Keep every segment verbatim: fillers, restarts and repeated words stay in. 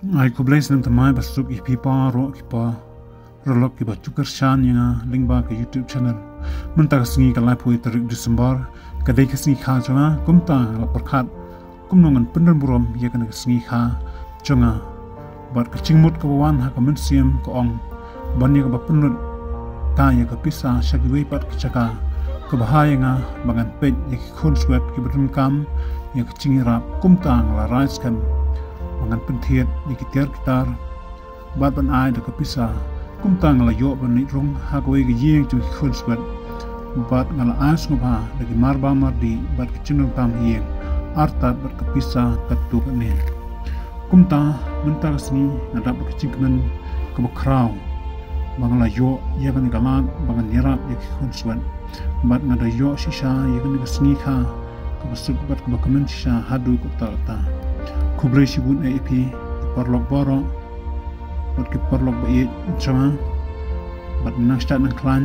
Ai khublei snem thymmai basuk ïa phi baroh ki paralok kiba ju kyrshan ïa nga lyngba ka YouTube channel. Mynta ka sngi ka laiphew tarik December, ka dei ka sngi kha jong nga, kumta la pyrkhat kumno ngan pynrem burom ïa kane ka sngi kha jong nga. Bad ka jingmut kaba wan ha ka mynsiem ka ong ban ïa kaba pynlut ta ïa ka pisa sha kiwei pat ki jaka, kaba ha ïa nga ba ngan peit ïa ki khunswet kiba donkam ïa ka jingïarap, kumta nga la rai skhem ba ngan pynthied ïa ki tiar ki tar bad ban ai da ka pisa. Kumta nga la ïoh ban leit rung ha kawei ka ïing jong ki khunswet bad nga la ai sngewbha da ki marba mardih bad ki jingdonkam ïing artat bad ka pisa katto katne. Kumta mynta ka sngi nga dap ka jingkmen kaba khraw ba nga la ïoh ïa kane ka lad ba ngan ïarap ïa ki khunswet. Bad nga da ïoh shisha ïa kane ka sngi kha kaba suk bad kaba kmen shisha haduh katta katta. Khublei shibun ïa phi ki paralok baroh bad ki paralok ba ïeit jong nga. Bad nang stat nang khlaiñ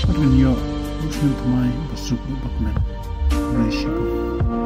bad ngan ïoh u snem thymmai ba suk bad ba kmen. Khublei shibun.